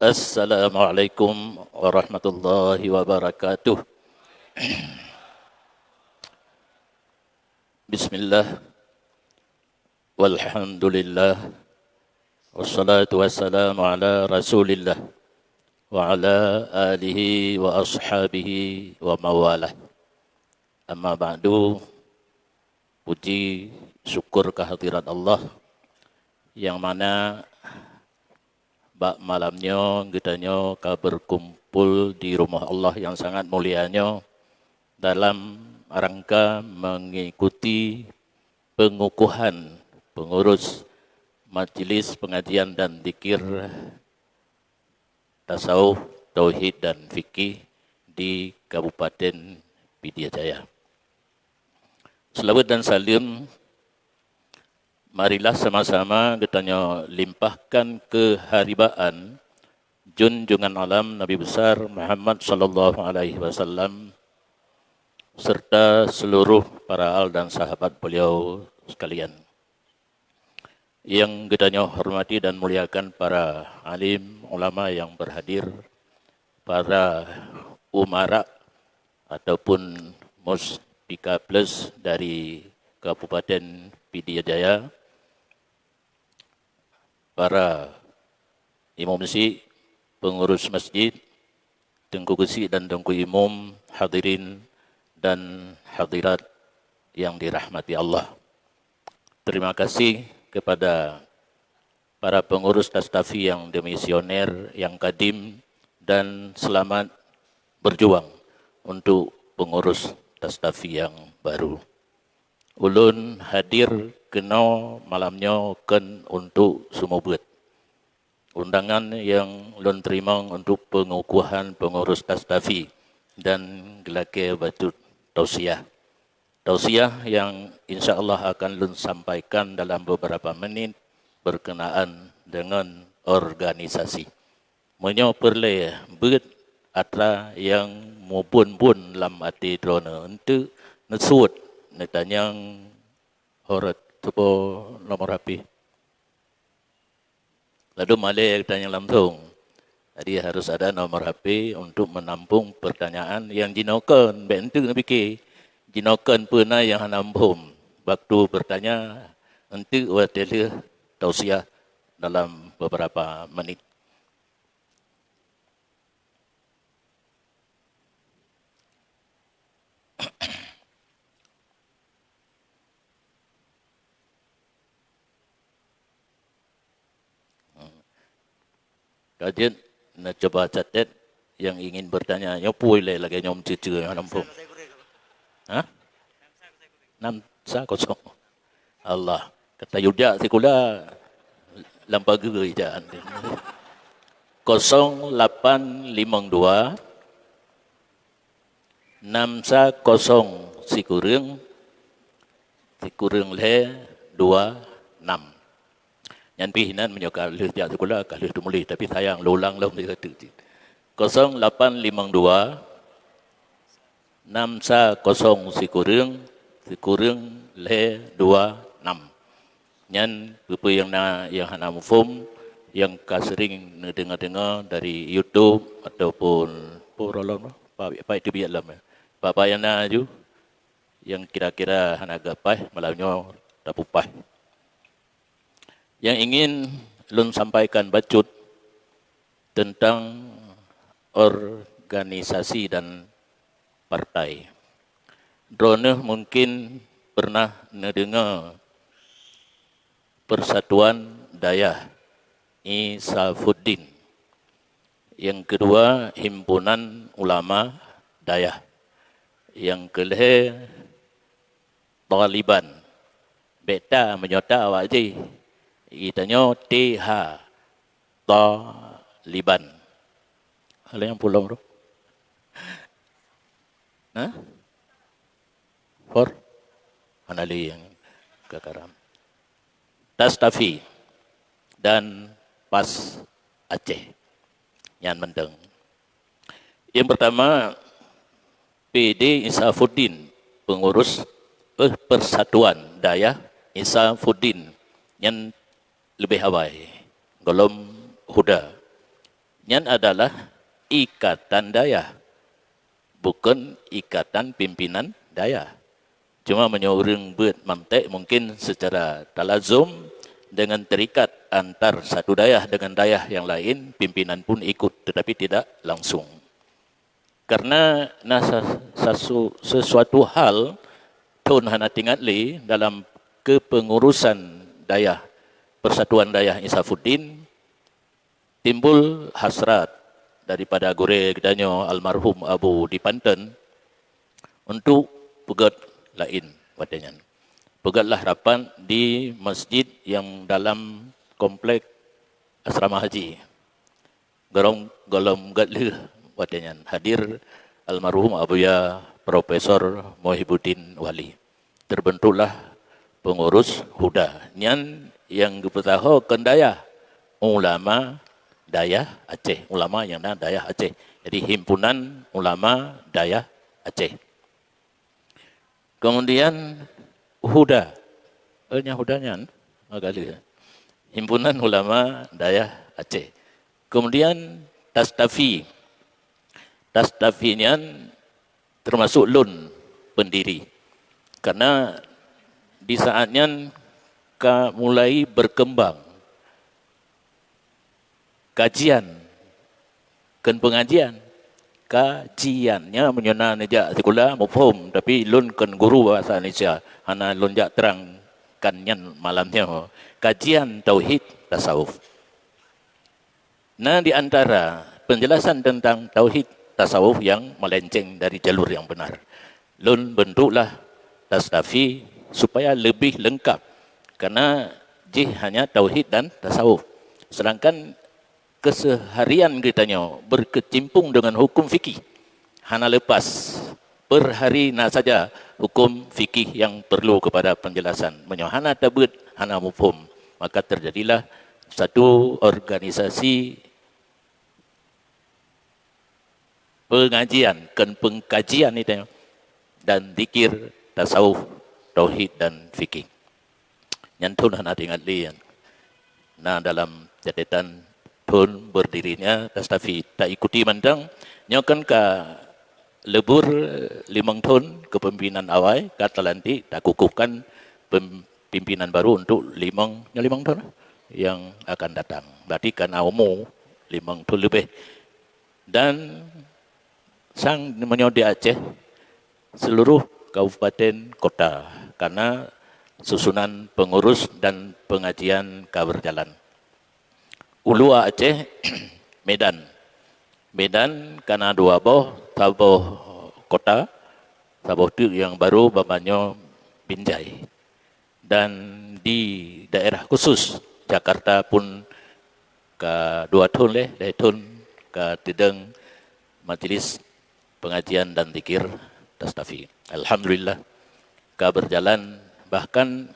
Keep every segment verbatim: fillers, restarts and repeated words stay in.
Assalamualaikum warahmatullahi wabarakatuh. Bismillah. Walhamdulillah. Wassalatu wassalamu ala Rasulillah wa ala alihi wa ashabihi wa mawalah. Amma ba'du, puji syukur kehadirat Allah, yang mana bak malam nyoe geutanyoe ka berkumpul di rumoh Allah yang sangat mulia nyoe dalam rangka mengikuti pengukuhan pengurus Majelis Pengajian dan Zikir Tasawuf, Tauhid dan Fikih di Kabupaten Pidie Jaya. Seulaweuet dan saleuem marilah sama-sama geutanyoe limpahkan keuharibaan junjungan alam Nabi Besar Muhammad sallallahu alaihi wasallam serta seluruh para al dan sahabat beliau sekalian. Yang geutanyoe hormati dan muliakan para alim ulama yang berhadir, para umara ataupun Muspika Plus dari Kabupaten Pidie Jaya, para imum mesjid, pengurus masjid, Teungku Geuchik dan Teungku Imum, hadirin dan hadirat yang dirahmati Allah. Terima kasih kepada para pengurus Tastafi yang demisioner, yang kadim, dan selamat berjuang untuk pengurus Tastafi yang baru. Ulôn hadir keunoe malam nyoe kon untuk seumeubeuet. Undangan nyang lôn teurimong untuk pengukuhan pengurus Tastafi dan geulakée bacut tausiah. Tausiah nyang insya Allah akan lôn sampaikan dalam beberapa menit berkenaan dengan organisasi. Meunyoe peureulée beuet atra nyang mubuon-buon lam até droeneuh, eunteuk neusuet, neutanyong, ho rot, teupeue nomor H P. Ladôm malée tanyong langsong. Jadi harus ada nomor H P untuk menampung pertanyaan nyang jinoe kon, bék eunteuk neupike. Jinoe kon peue na nyang hana muphom. Waktu bertanya, eunteuk watée lheueh tausiah dalam beberapa menit. Ka jeuet, neucuba catet nyang ingin bertanya. Nyoe peue lé lagée nyoe meuceucue nyang hana muphom. Hah? Nam sa kosong. Allah, ka tayue jak sikula lam pageue ijak. Kosong lapan limong dua, nam sa kosong sikureueng, sikureueng lhée dua nam. Nyan pih inan meunyoe ka lheueh jak sikula, ka lheueh teumuléh, tapi sayang, lôn ulang lom lé teuk cit. Kosong lapan limong dua, nam sa kosong sikureueng, sikureueng lhée dua nam. Nyan peue-peue nyang na, nyang hana muphom, nyang ka sering neudeungoe-deungoe dari YouTube ataupun peue lom, pa, pa itu biet lom, ya. Apa nyang na aju, nyang kira-kira hana geupaih, malam nyoe tapeupaih. Nyang ingin lôn sampaikan bacut teuntang organisasi dan partai. Droeneuh mungkin pernah neudeungoe Persatuan Dayah Insafuddin. Nyang keudua, Himpunan Ulama Dayah. Nyang keulhée, Taliban. Bék ta, meunyoe ta awak jih. Geutanyoe T H. Taliban. Hana nyang pulang tu. Hah? For? Hana lé nyang ka karam. Tastafi dan Pas Aceh. Nyan mantong. Yang pertama, P D Insafuddin, pengurus, eh, Persatuan Dayah Insafuddin, nyan leubeh awai, gohlom Huda. Nyan adalah ikatan dayah, bukon ikatan pimpinan dayah. Cuma meunyoe ureuëng beuet mantek, mungkin secara talazum dengan terikat antar satu dayah dengan dayah yang lain, pimpinan pun ikut, tetapi tidak langsung. Karena na sa-, sasu-, sesuatu hal thon hana teuingat lé dalam kepengurusan dayah, Persatuan Dayah Insafuddin, timbul hasrat daripada gurée geutanyoe almarhum Abu di Panton untuk peugét laén watée nyan. Peugétlah rapat di masjid yang dalam komplek asrama haji. Gohlom, gohlom gét lheueh watée nyan hadir almarhum Abuya Profesor Muhibuddin Wali. Terbentuklah pengurus HUDA. Nyan nyang geupeusaho keu dayah ulama dayah Aceh, ulama nyang na dayah Aceh. Jadi, Himpunan Ulama Dayah Aceh. Kemudian HUDA. Eh, nyan HUDA nyan, agak lé. Himpunan Ulama Dayah Aceh. Kemudian Tastafi. Tastafi nyan termasuk lôn pendiri. Karena di saat nyan ka mulai berkembang kajian, kon pengajian. Kajian, nyan meunyoe na neujak sikula muphom, tapi lôn kon guru bahasa Indonesia, hana lôn jak terangkan nyan malam nyoe. Kajian tauhid tasawuf. Na di antara penjelasan tentang tauhid tasawuf yang melenceng dari jalur yang benar. Lôn bentuklah Tastafi supaya lebih lengkap, karena jih hanya tauhid dan tasawuf. Sedangkan keseharian geutanyoe berkecimpung dengan hukum fikih. Hana lepas. Per hari na saja hukum fikih yang perlu kepada penjelasan. Meunyoe hana tabeuet, hana muphom, maka terjadilah satu organisasi pengajian, kon pengkajian itu, dan zikir, tasawuf, tauhid dan fikih. Nyan thon hana teuingat lé nyan. Na dalam catatan thon berdirinya Tastafi, taikuti mantong. Nyoe kan ka lebur limong thon kepemimpinan awai, ka talantik, takukuhkan pem-, pimpinan baru untuk limong, nyoe limong thon yang akan datang. Berarti ka na umu limong thon leubeh. Dan sang meunyoe di Aceh, seluruh kabupaten kota, karena susunan pengurus dan pengajian ka berjalan. U luwa Aceh, Medan. Medan ka na dua boh, saboh kota, saboh teuk nyang baru, ban nyoe Binjai. Dan di daerah khusus Jakarta pun ka dua thon lé, lhée thon ka teudong majlis pengajian dan zikir Tastafi. Alhamdulillah, ka berjalan, bahkan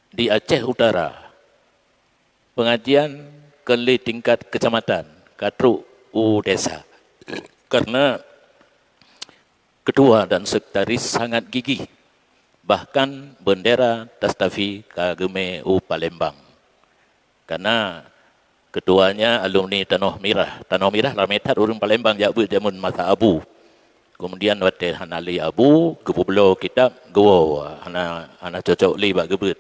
di Aceh Utara, pengajian kon lé tingkat kecamatan, ka trok u desa. Karena ketua dan sekretaris sangat gigih. Bahkan bendera Tastafi ka geumé u Palembang. Karena ketuanya alumni Tanoh Mirah. Tanoh Mirah ramé that ureuëng Palembang jak beuet jameun masa Abu. Kemudian watée hana lé Abu, geupeubloe kitab, geuwoe, hana, hana cocok lé bak geubeuet.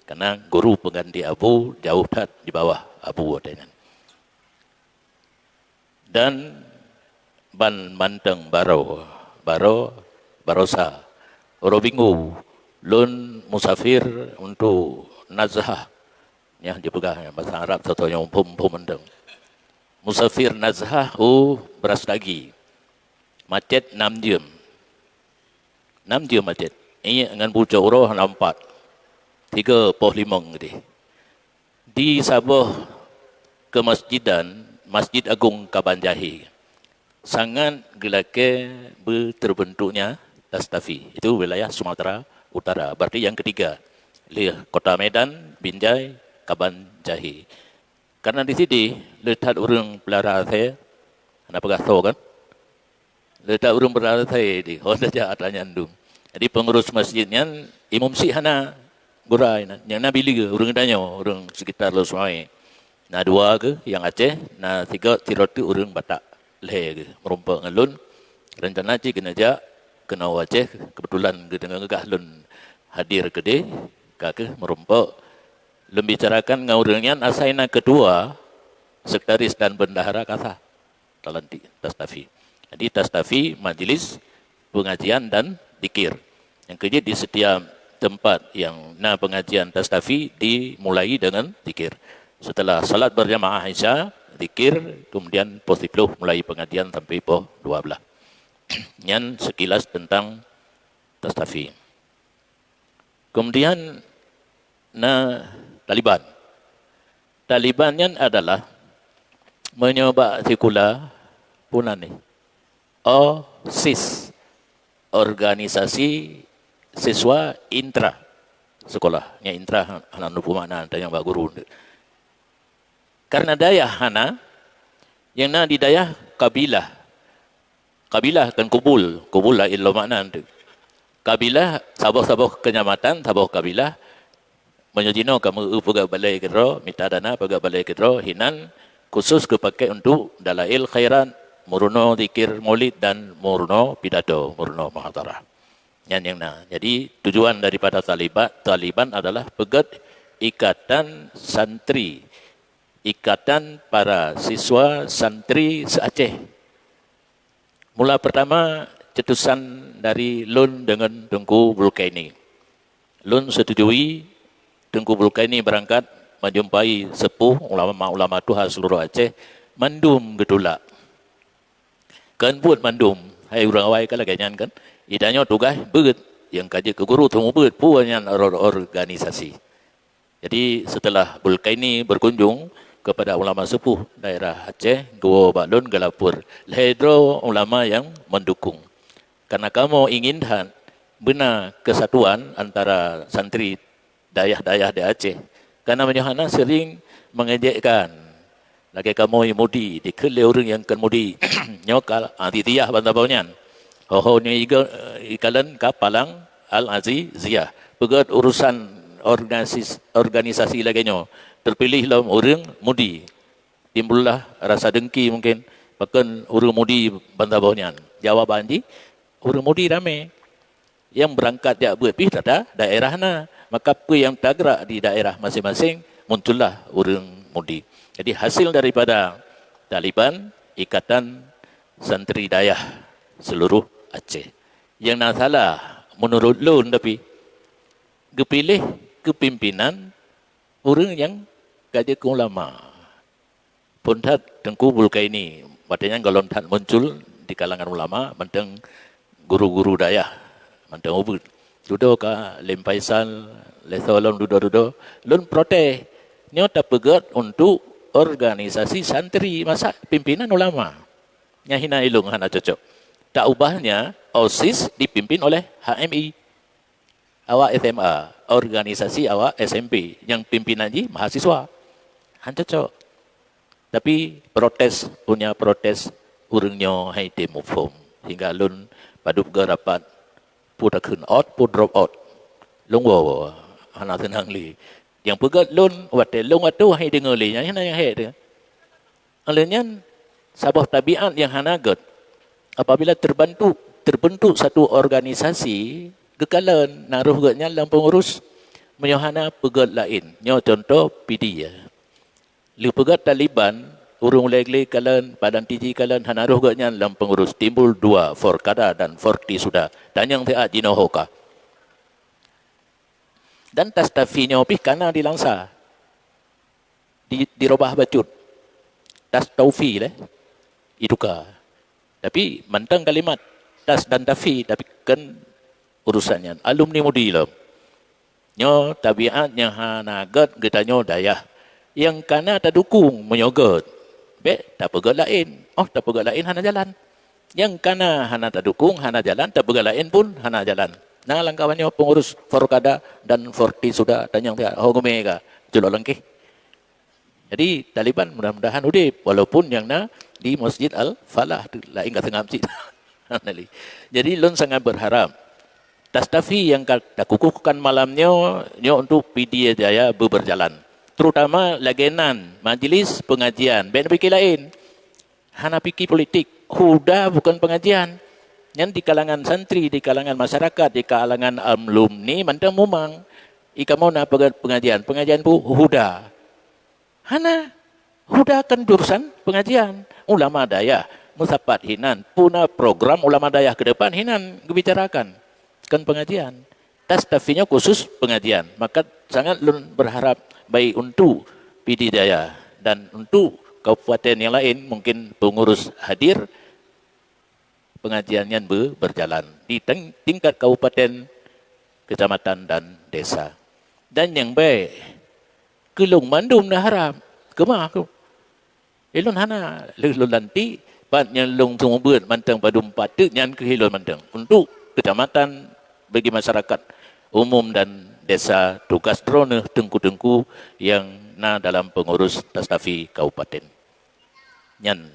Karena guru pengganti Abu jauh that di bawah Abu watée nyan. Dan ban mantong baroe, baroe, barosa. Uroe Minggu, lôn musafir untuk nazhah. Nyang jipeugah bahasa Arab, soe-soe nyang muphom-muphom mantong. Musafir nazhah u Brastagi. Macet nam jeuem. Nam jeuem macet. Ingat ngon bucok uroe hana empat. Tiga poh limong tadi. Di saboh kemasjidan, Masjid Agung Kabanjahe, sangat geulakée beuterbentuknya Tastafi. Itu wilayah Sumatera Utara. Berarti yang ketiga, lheueh Kota Medan, Binjai, Kabanjahe. Karena di sini le that ureuëng peulara asée, hana peugah soe kan? Le that ureuëng peulara asée di, oh, saja atra nyan dum. Jadi pengurus masjid nyan, imum syiek hana gura inan. Nyang na bileue ureuëng tanyoe, ureuëng sekitar Lhokseumawe. Na dua keuh nyang Aceh, na tiga, sidroe teuk ureuëng Batak. Lhée keuh meurumpok ngon lôn. Rencana cit keuneuk jak keunoe u Aceh, keubeutulan geudeungoe geuh lôn hadir keudeh, ka keuh meurumpok. Lôn bicarakan ngon ureuëng nyan, asai na ketua, sekretaris dan bendahara ka sah. Talantik Tastafi. Jadi Tastafi majlis pengajian dan zikir. Nyang keujeuet di setiap tempat yang na pengajian Tastafi dimulai dengan zikir. Setelah salat berjamaah Isya, zikir, kemudian poh siploh mulai pengajian sampai poh dua belas. Nyan sekilas tentang Tastafi. Kemudian na Taliban. Taliban nyan adalah meunyoe bak sikula pun na nih. OSIS, organisasi siswa intra sekolah. Nyang intra hana neupeumakna tanyong bak guru. Karena dayah hana, nyang na di dayah kabilah. Kabilah kan kubul, kubul laén lom makna tu. Kabilah saboh-saboh keunyamatan, saboh kabilah. Meunyoe jinoe kamoe eu peugah balai keudroe, mita dana peugah balai keudroe, hinan khusus geupakée untuk dalail khairat, meurunoe zikir maulid dan meurunoe pidato, meurunoe muhadharah. Nyan nyang na. Jadi tujuan daripada Taliban, Taliban adalah peugét ikatan santri, ikatan para siswa santri se-Aceh. Mula pertama, cetusan dari lôn deungon Teungku Bulkaini. Lôn setujui Teungku Bulkaini beurangkat meujumpai sepuh ulama-ulama tuha seuluroh Aceh, mandum geutulak. Kan buet mandum, hai ureuëng awai ka lagée nyan kan. Itanyoe tugaih beuet, nyang ka jeuet keu guru teuma beuet, peue nyan or-, organisasi. Jadi, setelah Bulkaini berkunjung kepada ulama sepuh daerah Aceh, geuwoe bak lôn geulapor lhée droe ulama nyang mendukung. Karena kamoe ingin that beuna kesatuan antara santri dayah-dayah di Aceh. Karena meunyoe hana sering mengejekkan. Lagée kamoe mudi, dikheun lé ureuëng nyang kon mudi. Nyoe kal Aziziyah ban saboh nyan. Ho-ho nyoe iga-, ikalon ka palang Al-Aziziyah. Peugét urusan organisis-, organisasi lagée nyoe. Terpilih lom ureuëng mudi. Timbullah rasa dengki mungkin. Pakon ureuëng mudi ban saboh nyan. Jawaban jih, ureuëng mudi ramé. Nyang beurangkat jak beuet pih data daerah na. Maka peue nyang tagrak di daerah maséng-maséng, muncullah ureuëng mudi. Jadi, hasil daripada Taliban, Ikatan Santri Dayah Seluruh Aceh. Nyang na salah, meunurot lôn tapi, geupiléh keu pimpinan ureuëng nyang ka jeuet keu ulama. Phon that Teungku Bulkaini, watée nyan gohlom that muncul di kalangan ulama, mantong guru-guru dayah, mantong ubit. Dudoe ka Lem Faisal, lé soe lom dudoe-dudoe. Lôn protes. Nyoe tapeugét untuk organisasi santri, masa pimpinan ulama. Nyang hina ilong hana cocok. Tak ubahnya OSIS dipimpin oleh H M I. Awak S M A, organisasi awak S M P, nyang pimpinan jih mahasiswa. Han cocok. Tapi protes, punya protes ureuëng nyoe hai tem muphom. Sehingga lôn padub gerapat, pu takheun out, pu drop out. Lôn woe, hana seunang lé. Nyang peugét lôn, watée lôn watée hai deungoe lé, nyan hana nyang hék teuh. Oleh nyan, saboh tabiat nyang hana gét. Apabila terbentuk, terbentuk satu organisasi, geukalon na roh geuh nyan lam pengurus, meunyoe hana peugét laén. Nyoe contoh P D ya. Lheueh peugét Taliban, ureuëng ulée glé kalon, Padan Tiji kalon, hana roh geuh nyan lam pengurus. Timbul dua, Forkada dan Forti Suda. Tanyong siat jinoe ho ka. Dan Tastafi nyoe pih kana di Langsa. Di, dirobah bacut. Tastaufi lé. Ituka. Tapi mantong kalimat tas dan tafi, tapi kan urusan nyan alumni mudi lom. Nyoe tabiat nyang hana gét geutanyoe dayah. Nyang kana tadukung meunyoe gét, bék tapeugét laén. Oh, tapeugét laén hana jalan. Nyang kana hana tadukung, hana jalan, tapeugét laén pun hana jalan. Na lam kawan nyoe pengurus Forkada dan Forti Suda tanyong siat, ho geumé ka, culok langkeh. Jadi, Taliban mudah-mudahan udép, walaupun nyang na di Masjid Al-Falah tu laén ka seungab cit. Jadi, lôn sangat berharap Tastafi nyang ka takukuhkan malam nyoe, nyoe untuk Pidie Jaya beuberjalan. Terutama lagée nan, majlis pengajian, bék na pike laén. Hana pike politik. HUDA bukan pengajian. Nyan di kalangan santri, di kalangan masyarakat, di kalangan alumni mantong mumang. Ikamoe na pega-, pengajian. Pengajian bu HUDA. Hana. HUDA kan jurusan pengajian. Ulama dayah, meusapat hinan, puna program ulama dayah ke depan hinan geubicarakan. Kan pengajian. Tastafi nyoe khusus pengajian. Maka sangat lôn berharap baik untuk Pidie Jaya dan untuk kabupaten yang lain, mungkin pengurus hadir, pengajian nyan be-, berjalan di teng-, tingkat kabupaten, kecamatan dan desa. Dan nyang baik, keu lôn mandum na harab, keumah ku. Ilôn hana lheueh lôn lantik, pat nyang lôn seumeubeuet mantong padum pat teuk nyan keu ilôn mantong. Untuk kecamatan, bagi masyarakat umum dan desa, tugas droeneuh teungku-teungku nyang na dalam pengurus Tastafi kabupaten. Nyan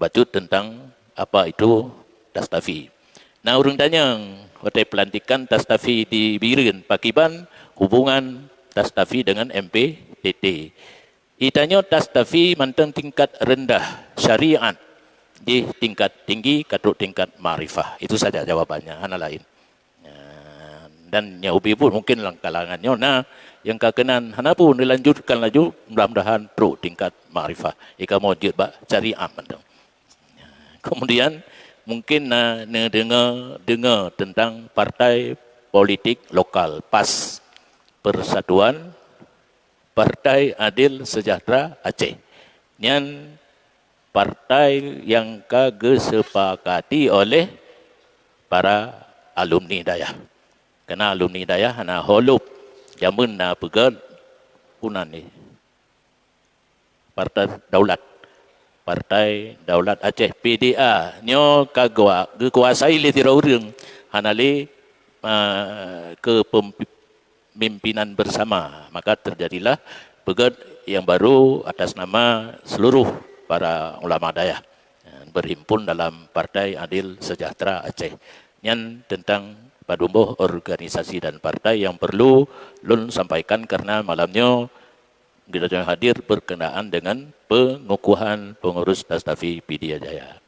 bacut teuntang apa itu Tastafi. Na ureuëng tanyong, watée pelantikan Tastafi di Bireuen, pakiban hubungan Tastafi dengan M P T T? Itanyoe Tastafi mantong tingkat rendah syariat, jih tingkat tinggi ka trok tingkat makrifah. Itu saja jawabannya, hana lain. Dan nyang ubit buet mungkin lam kalangan nyoe na nyang ka keunan, hana peue, neulanjutkan laju, mudah-mudahan trok tingkat makrifah. Ikamoe jeuet bak syariat mantong. Kemudian mungkin na neudeungoe-deungoe tentang partai politik lokal, pas, Persatuan Partai Adil Sejahtera Aceh. Nyan partai nyang ka geusepakati oleh para alumni dayah. Karena alumni dayah hana holop, jameun na peugét punan ni. Partai Daulat. Partai Daulat Aceh, P D A, nyoe ka geuwa-, geukuasai lé sidroe ureuëng, hana lé, eh, kepemimpinan bersama. Maka terjadilah peugét yang baru atas nama seluruh para ulama dayah, eh, berhimpun dalam Partai Adil Sejahtera Aceh. Nyan tentang padum boh organisasi dan partai yang perlu lôn sampaikan karena malam nyoe geutanyoe hadir berkenaan dengan pengukuhan pengurus Tastafi Pidie Jaya.